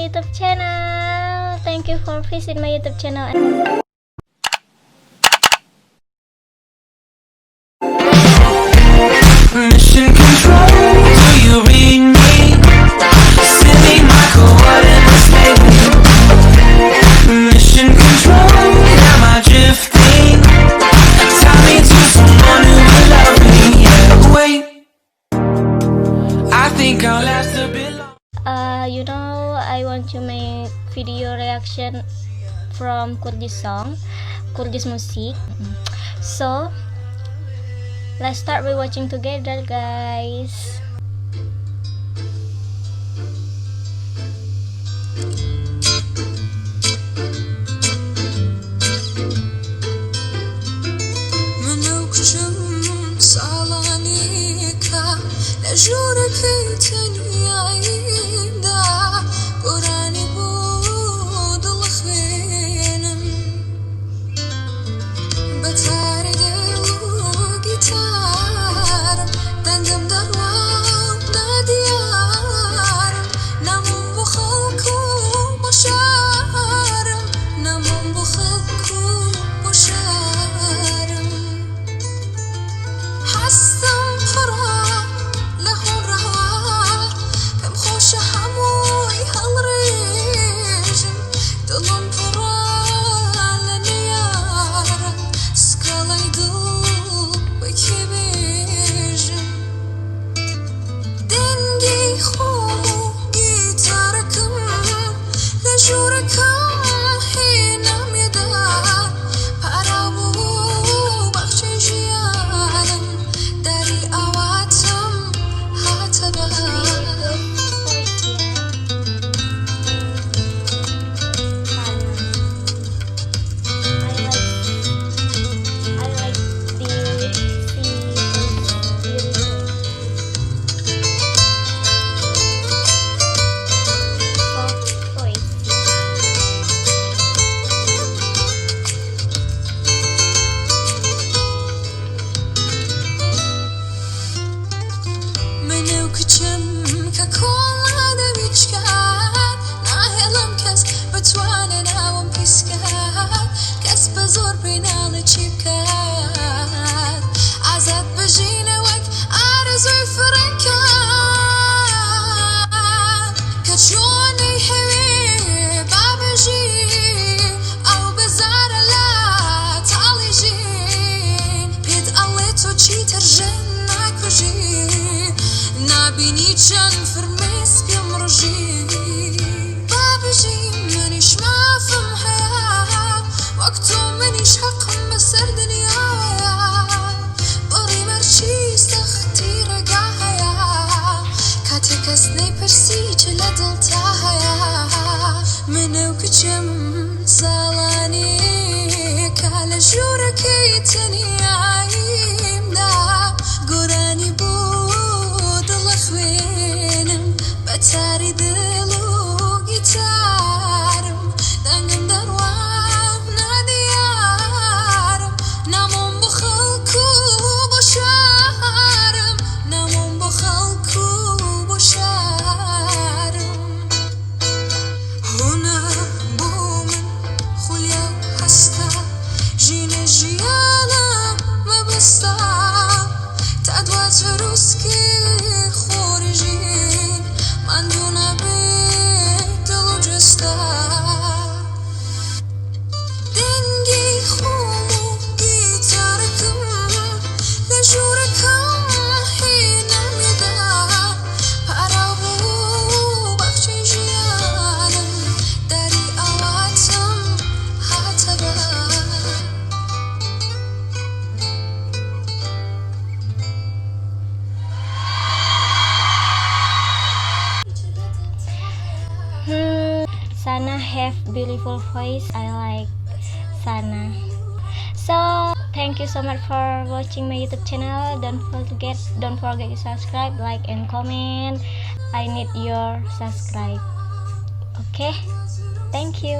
YouTube channel. Thank you for visit my YouTube channel. Mission control, do you read me? Send me my coordinates, baby. Mission control, am I drifting? Tie me to someone who will love me. Yeah, wait. I think I'll last a bit longer. I want to make video reaction from Kurdish song, Kurdish music. So let's start rewatching together, guys. من و کچم ساڵانێکە لە ژوورەکەی تەنیاییدا گۆرانی بۆ دڵ خوێنم بە تاری دڵ و گیتارم دەنگم دەڕوا و نادیارم نامۆم بۆ خەڵک و بۆ شارم نامۆم بۆ خەڵک و بۆ شارم هەستم پڕە لە هۆنراوە پێم خۆشە هەمووی هەڵڕێژم دڵم پڕە لە نەیارم سکاڵای دڵ بە کێ بێژم دەنگی خۆم و گیتارەکەم لە ژوورەکەم هێنامێدا پاراو بوو باخچەی ژیانم داری ئاواتم هاتە بەر. Voice ya. Sana. I like the she beautiful. Soft voice. من و کچم کە کۆڵ نادەم هیچ کات ناهێڵم کەس بتوانێ ناوم پیس کات کەس بە زۆر پێی ناڵێ چی بکات ئازاد بژینە وەک ئارەزووی فڕینکات کە چۆنی هەوێ با بژی ئەو بەزارە لە تاڵی ژین پێت ئەڵێ تۆ چیتر ژن ناکوژی نابینی چەند فرمێسکم ڕژی با بژی منیش مافم هەیە وەک تۆ منیش حەقم بەسەر دنیاوەیە بڕی مەرچی سەختی ڕێگا هەیە کاتێک کەس نەیپرسی چ لە دڵتا هەیە من و کچم ساڵانێکە لە ژوورەکەی تەنیاییمدا گۆرانی بۆ دڵە خوێنم بە تاری دڵ و گیتارم دەنگم دەڕوام نادیارم نامۆم بۆ خەڵک و بۆ شارم نامۆم بۆ خەڵک و بۆ شارم هونەر بۆ من خولیا و هەستە ژینە ژیانە مەبەستە تا دوا چروسکی خۆری ژین ماندوو نەبێ دڵ و جەستە دەنگی خۆم و گیتارەکەم لە ژوورەکەم هێنامێدا پاراو بوو باخچەی ژیانم داری ئاواتم هاتە بەر. Sana have beautiful voice. I like Sana. So thank you so much for watching my YouTube channel. Don't forget to subscribe, like, and comment. I need your subscribe. Okay, thank you.